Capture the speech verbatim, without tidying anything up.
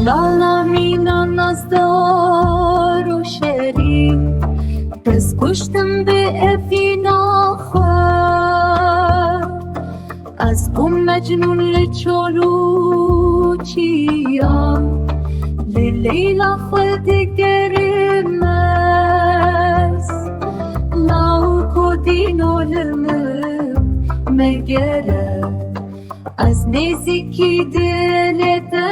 Lala mîna nazdar û şerî, dest kuştim bi evîna xwe. Ez bûm mecnûn li çol û çiyan, li Leyla xwe digerim ez. Law ku dîno li min megere, ez nêzîkî dilê te